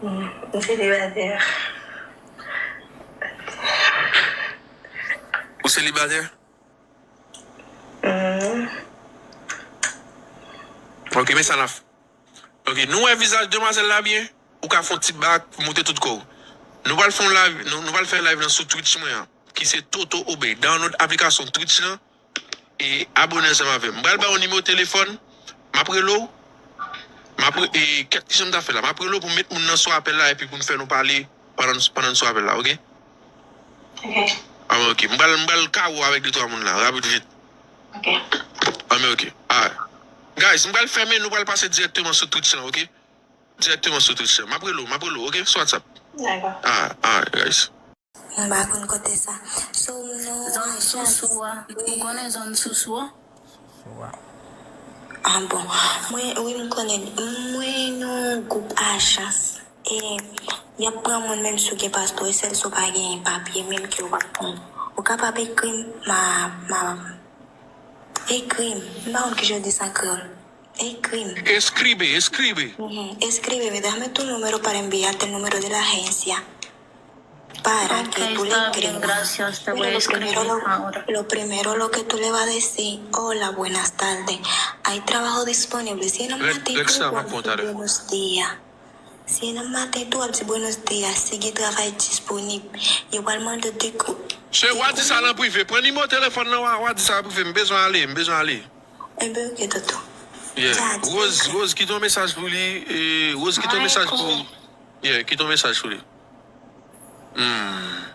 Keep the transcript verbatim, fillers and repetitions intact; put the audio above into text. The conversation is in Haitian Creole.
M selibatè. Ou selibatè? Mm. Ok, men sa n ap. Ok, nou wè vizaj demwazèl la byen? Ou ka fè yon ti bak, moute tout kò w. Nou pral fè yon live, nou, nou pral fè live nan sou Twitch mwen an, ki se Toto Obey. Download aplikasyon Twitch lan e abone ansanm avè m. M pral ba w nimewo telefòn, m ap rele w. M ap re- e kèt ki jan m ta fè la. M ap rele w pou m met moun nan sou apèl la epi pou m fè nou pale pandan, pandan n sou apèl la, ok? Ok. Ah, ok. M pral, m pral kawo avèk de twa moun la, rapid vit. Ok. Ah, men ok. Ah. Guys, m pral fèmen, nou pral pase dirèkteman sou Twitch lan, ok? Dirèkteman sou Twitch lan. M ap rele w, m ap rele w, ok? Sou WhatsApp. Dakò. Ah, ah, guys. M pa konn kote sa. So, nou Zòn sousou a. Ou konnen zòn sousou a? Ah bon. Mwen, wi, m konnen. Mwen, nou gwoup ajans. E, y ap pran moun menm si w gen paspò, e sèl si w pa gen papye menm ke w ap pran. Ou kapab ekri m, ma, ma, ekri m. M pa konn kijan yo di sa an kreyòl. Ekri m. Escribe, escribe. Ujú. Escríbeme, déjame tu número para enviarte el número de la agencia. Para que tú le escribas. Pero lo primero, lo, lo primero lo que tú le vas a decir, hola, buenas tardes. Hay trabajo disponible. Si en un Red, ratito, Red Star tú va vas a contar. Buenos días. Si en un ratito, tú vas a decir buenos días. Sigue trabajo disponible. Igual mando de cu- Se w a di sa nan prive. Pran nimewo telefòn nan, w a, w a di sa an prive. M bezwen ale, m bezwen ale. Eh bien, ok, Toto. Yeah. Sa di Rose, sa. Rose, kite yon mesaj pou li. E, Rose, kite yon mesaj pou. Yeah, kite yon mesaj pou li. Hmm.